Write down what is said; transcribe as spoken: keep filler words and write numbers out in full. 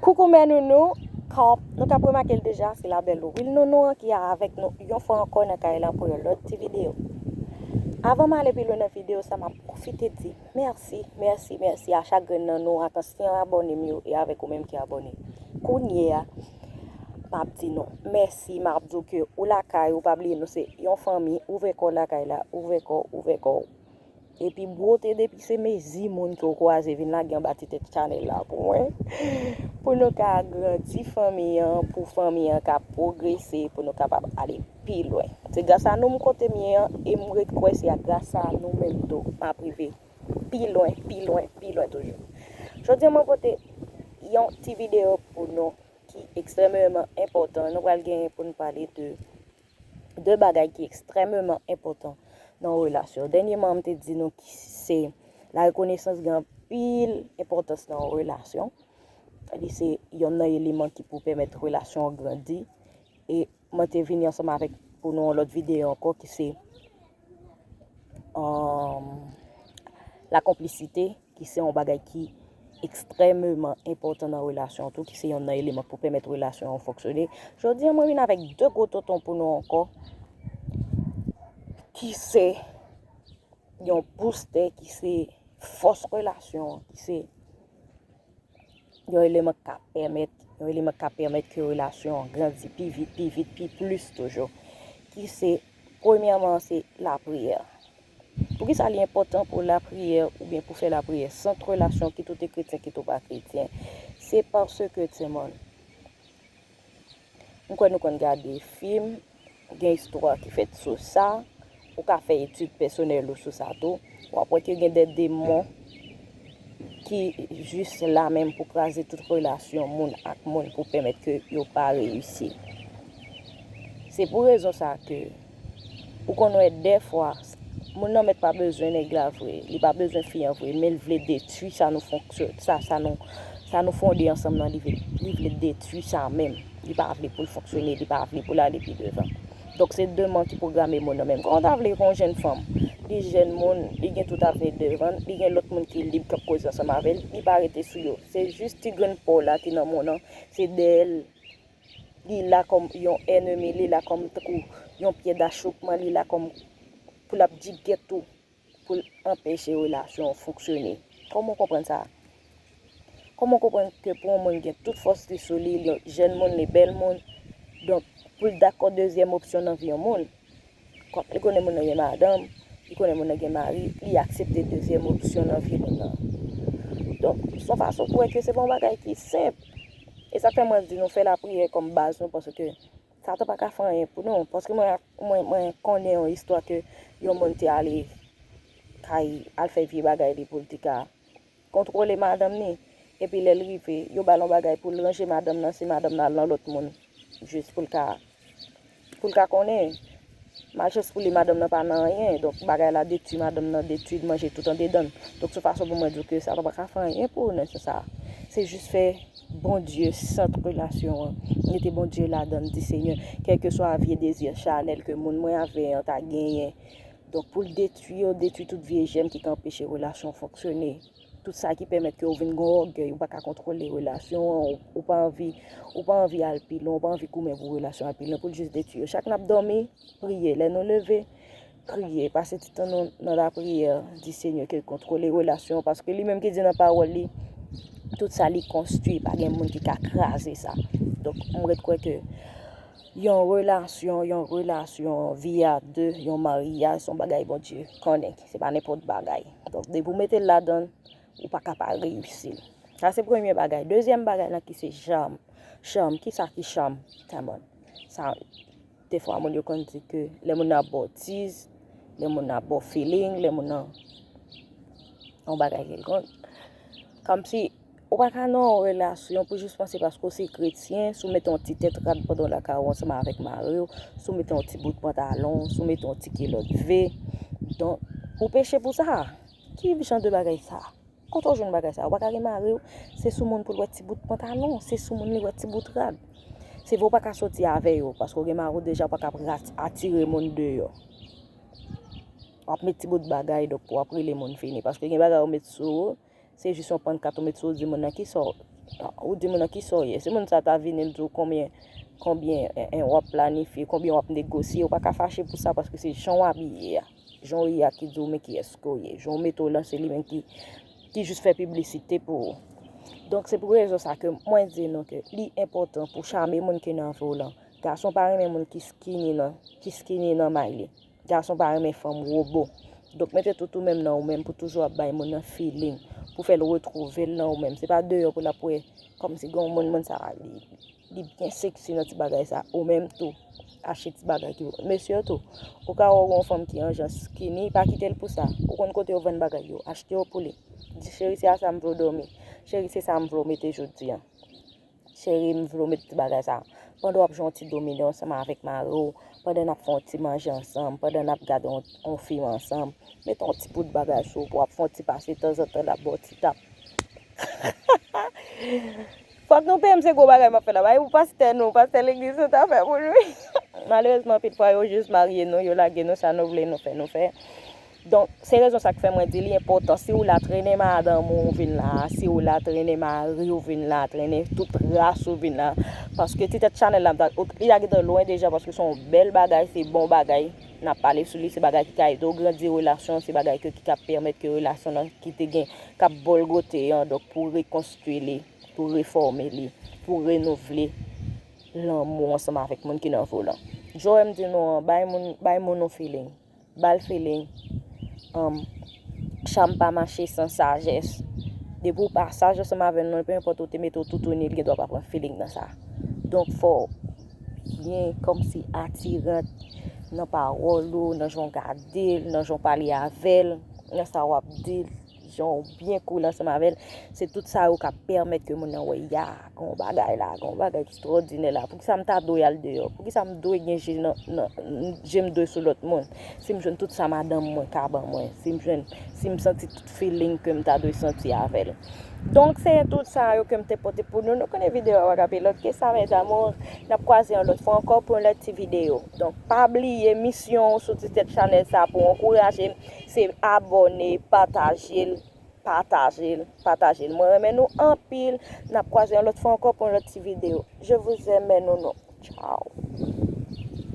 Koukou mè Nounou, kòm nou kab remake l deja, se la bèl Wil Nounou an ki avèk nou yon fwa ankò nan kay la pou yon lòt ti videyo. Avan m ale pi lwen nan videyo sa, m ap pwofite di mèsi, mèsi, mèsi a chak grenn nan nou, ak ansyen abòne m yo e avèk ou menm ki abòne kounye a. M ap di nou mèsi, m ap di w ke ou lakay, ou pa bliye nou se yon fanmi, ouvè kò w lakay la, ouvè kò w, ouvè kò w. Epi bwote depi se mezi moun ke w kwaze vin lage anba ti tèt chanèl la pou mwen. Pou nou ka agrandi fanmi an, pou fanmi an ka pwogrese, pou nou kapab ale pi lwen. Se gras a nou m kote m ye an, e m ret kwè se gras a nou menm tou m ap rive pi lwen, pi lwen, pi lwen toujou. Jodi a mwen pote yon ti videyo pou nou ki ekstrèmeman enpòtan. Nou pral genyen pou nou pale de de bagay ki ekstrèmeman enpòtan nan yon relasyon. Dènyèman, m te di nou ki se la rekonesans gen anpil enpòtans nan yon relasyon. Li se yonn nan eleman ki pou pèmèt relasyon an grandi. E mwen te vini ansanm avèk pou nou yon lòt videyo ankò ki se um, la konplisite, ki se yon bagay ki ekstrèmeman enpòtan nan relasyon an tou, ki se yonn nan eleman pou pèmèt relasyon an fonksyone. Jodi a, mwen vin avèk de gwo tonton pou nou ankò, ki se yon boostè, ki se fòs relasyon an, ki se yon eleman k ap pèmèt, yon eleman k ap pèmèt ke relasyon an grandi pi vit, pi vit, pi plis toujou. Ki se, premyèman, se lapriyè. Poukisa li enpòtan pou lapriyè oubyen pou fè lapriyè? Sant relasyon, kit ou te kretyen, kit ou pa kretyen. Se paske, timoun, m kwè nou konn gade fim, gen istwa ki fèt sou sa, ou ka fè etid pèsonèl ou sou sa tou. W ap wè ke gen de demon ki jis la menm pou kraze tout relasyon moun ak moun pou pèmèt ke yo pa reyisi. Se pou rezon sa ke ou konn wè dèfwa moun nan mèt pa bezwen nèg la vre, li pa bezwen fi an vre, men l vle detwi sa nou fonksyon, sa, sa nou, sa nou fonde ansanm nan, li vle, li vle detwi sa menm. Li pa vle pou l fonksyone, li pa vle pou l ale pi devan. Donk, se demon ki pwograme moun nan menm. Kòman w ta vle pou yon jèn fanm? Li jèn moun, li gen tout avni devan l, li gen lòt moun ki lib k ap koze ansanm avè l, li pa rete sou yo. Se jis ti grenn po la ki nan moun nan, se dèyè l. Li la kòm yon ènmi, li la kòm tankou yon pyè dachoukman, li la kòm pou l ap djigèt ou, pou l anpeche relasyon an fonksyone. Kòman w konprann sa? Kòman w konprann ke pou yon moun gen tout fòs li sou li, li jèn moun, li bèl moun, donk, pou l dakò dezyèm opsyon nan vi yon moun? Kòm li konnen moun nan gen madanm, li konnen moun nan gen mari, li aksepte dezyèm opsyon nan vi moun nan. Donk, se yon fason pou wè ke se pa yon bagay ki senp. E sa k fè mwen di nou fè lapriyè kòm baz nou, paske Satan pa ka fè anyen pou nou. Paske mwen, mwen, mwen konnen yon istwa ke yon moun te ale kay, al fè vye bagay li pou l te ka kontwole madanm ni. Epi lè l rive, yo ba l yon bagay pou l ranje madanm nan, se madanm nan al nan lòt moun. Jis pou l ka, pou l ka konnen. Malchans pou li, madanm nan pa nan anyen. Donk, bagay la detwi madanm nan, detwi l, manje tout andedan l. Donk, se yon fason pou mwen di w ke Satan pa ka fè anyen pou ou nan sans sa. Se jis fè Bondye sant relasyon an. Mete Bondye ladan l, di, Senyè, kèlkeswa vye dezi chanèl ke moun mwen avè an ta genyen. Donk, pou l detwi yo, detwi tout vye jèm ki ka anpeche relasyon an fonksyone. Tout sa ki pèmèt ke w vin gen ògèy, ou pa ka kontwole relasyon an, ou, ou pa anvi, ou pa anvi al pi lwen, ou pa anvi goumen pou relasyon an al pi lwen, pou l jis detwi yo. Chak n ap dòmi, priye. Lè nou leve, priye. Pase ti tan nou nan lapriyè, di Senyè ke l kontwole relasyon an, paske li menm ki di nan pawòl li, tout sa li konstwi, pa gen moun ki ka kraze sa. Donk, m ret kwè ke yon relasyon, yon relasyon, vi a de, yon maryaj, se yon bagay Bondye konnen. Se pa nenpòt bagay. Donk, depi w mete l ladan l, ou pa ka pa reyisi l. Sa se premye bagay. Dezyèm bagay la ki se cham. Cham, kisa ki cham? Tamon. Sa, defwa moun yo konn di ke lè moun nan ap ba w tiz, lè moun nan ap ba w feeling, lè moun nan yon bagay kelkonk. Kòmsi, ou pa ka nan yon relasyon pou jis panse paske w se kretyen, si w mete yon ti tèt rad pandan w lakay ou ansanm avèk mari w, si w mete yon ti bout pantalon, si w mete yon ti kilòt V, donk, ou peche pou sa. Ki jan de bagay sa? Kote w jwenn bagay sa? Ou pa ka gen mari w, se sou moun pou l wè ti bout pantalon, se sou moun li wè ti bout rad. Se vre w pa ka soti avè yo, paske w gen mari w deja, w pa ka rat-, atire moun deyò. W ap met ti bout bagay, donk w ap rele moun vini. Paske gen bagay ou met sou ou, se jis yon pannkat ou met sou ou, di moun nan kisa w, Ou di moun nan kisa w ye. Si moun sa ta vini l di w konbyen, konbyen en, en, w ap planifye, konbyen w ap negosye, ou pa ka fache pou sa paske se jan w abiye a. Jan w ye a ki di w men kiyès ke w ye. Jan w mete w lan se li menm ki, ki jis fè piblisite pou ou. Donk se pou rezon sa ke mwen di nou ke li enpòtan pou chame moun ki nan vi w lan. Gason pa renmen moun ki skinny nan, ki skinny nan may li. Gason pa renmen fanm wobo. Donk mete tout ou menm nan ou menm pou toujou ap bay moun nan feeling, pou fè l retwouve l nan ou menm. Se pa deyò pou l ap wè kòmsi gen yon moun, moun sa li, li byen sexy nan ti bagay sa. Ou menm tou, achte ti bagay ki, mesye yo tou, ou ka wè yon fanm ki an jan skinny, pa kite l pou sa. Ou konn kote yo vann bagay yo, achte yo pou li. Di cheri, se a sa m vle w dòmi. Cheri, se sa m vle w mete jodi a. Cheri, m vle w met ti bagay sa. Pandan w ap jwe yon ti domino ansanm avèk mari w, pandan n ap fè yon ti manje ansanm, pandan n ap gade yon, yon fim ansanm, mete yon ti bout bagay sou ou pou w ap fè yon ti pase tanzantan, l ap ba w ti tap. Fòk nou peye m, se gwo bagay m ap fè la. Bay pou pastè nou, pastè legliz nou ta fè pou nou. Malerezman, anpil fwa, yo jis marye nou, yo lage nou, sa nou vle, nou fè, nou fè. Donk, se rezon sa k fè mwen di li enpòtan. Si w la trennen madanm ou vin la, si w la trennen mari w vin la, trennen tout ras ou vin la. Paske ti tèt chanèl la, m ta, li ta gentan lwen deja, paske se yon bèl bagay, se bon bagay. N ap pale sou li, se bagay ki ka ede w grandi relasyon, se bagay ke, ki ka pèmèt ke relasyon nan ki te gen, k ap bòlgote an, donk pou rekonstwi li, pou refòme li, pou renouvle lanmou ansanm avèk moun ki nan vi w lan. Joe m di nou an, bay moun, bay moun nou feeling. Ba l feeling. Um, cham pa mache san sajès. Depi w pa saj ansanm avè l non, pe enpòt ou te mete w toutouni, l gen dwa pa pran feeling nan sa. Donk, fò w byen kòmsi atirant nan pawòl ou, nan jan w gade l, nan jan w pale avè l, nan sa w ap di l, jan w byen koul ansanm avè l. Se tout sa yo k ap pèmèt ke moun nan wè, ya, gen yon bagay la, gen yon bagay ekstwòdinè la. Poukisa m ta dwe al deyò? Poukisa m dwe gen je nan, nan, je m dwe sou lòt moun? Si m jwenn tout sa madanm mwen ka ban mwen, si m jwenn, si m santi tout feeling ke m ta dwe santi avè l. Donk, se tout sa yo ke m te pote pou nou. Nou konnen videyo a pa ka pi long ke sa, mes amours. N ap kwaze yon lòt fwa ankò pou yon lòt ti videyo. Donk, pa bliye misyon w sou ti tèt chanèl sa pou ankouraje m, se abòne, pataje l, pataje l, pataje l. Mwen renmen nou anpil. N ap kwaze yon lòt fwa ankò pou yon lòt ti videyo. Je vous aime, mes nounous. Ciao.